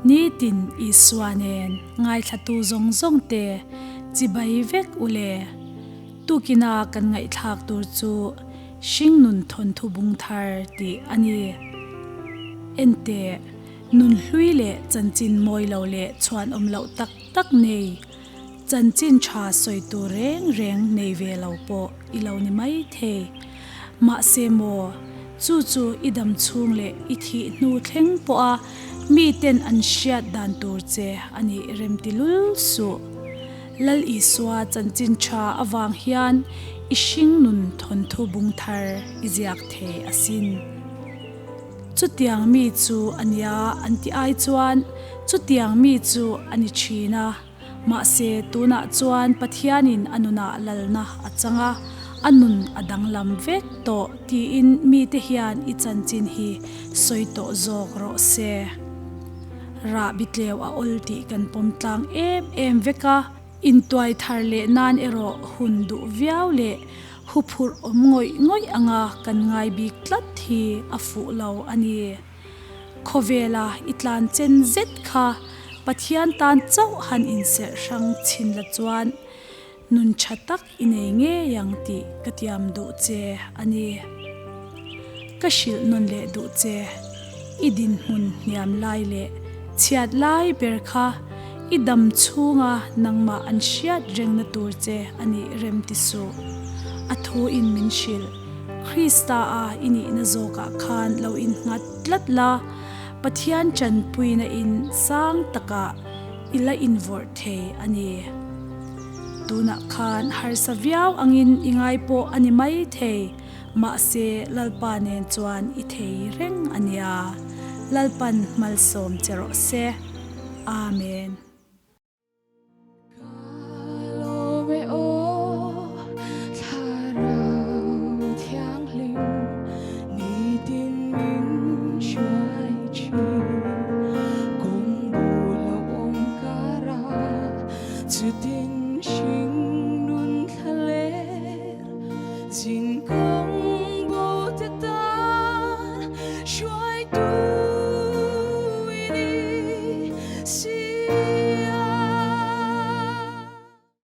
Nitin Isua nen ngaithlatu zawng zawng te chibai vek u le. Tukina kan ngaihthlak tur chu Hringnun thawnthu bung thar tih a ni. Enteh, nun hlui leh chanchin mawi lo leh chhuan awm loh tak tak nei, chanchin tha sawi tur reng reng nei ve lo pawh i lo ni mai thei. Mahse maw, chu chu i dam chhung leh i thih hnu thleng pawha miten an hriat dan tur che a nih remti lul suh. Lal Isua chanchin tha avang hian i hringnun thawnthu bung thar i ziak thei asin. Chutiang mi chu a nia an ti ai chuan chutiang mi chu a ni thin a. Mahse tunah chuan Pathianin a nunah lalna a chang a, a nun a danglam vek tawh tiin mite hian i chanchin hi sawi tawh zawk rawh se. Rah bitleu a awl tih kan pawm tlang em em vek a, intuai thar leh nan erawh hun duh viau leh huphurh awm ngawih ngawih anga kan ngai bik tlat hi a fuh lo a ni. Khawvela i tlan chen zet kha Pathian tan chauh han inserh hrang chhin la chuan nun tha tak i nei ngei ang tih ka tiam duh che a ni. Ka hrilh nawn leh duh che, i dinhmun hniam lai leh chhiat lai ber kha i dam chhunga nangmah an hriat rengna tur che a nih rem ti suh. A thu in min hrilh, Krista a i nihna zawkah khan lo innghat tlat la, Pathian tanpuina in sang takah i la invawrh thei a ni. Tunah khan harsa viau angin i ngai pawh a ni mai thei, mahse Lalpa nen chuan i thei reng a nia. Lalpan malsawm che rawh se. Amen.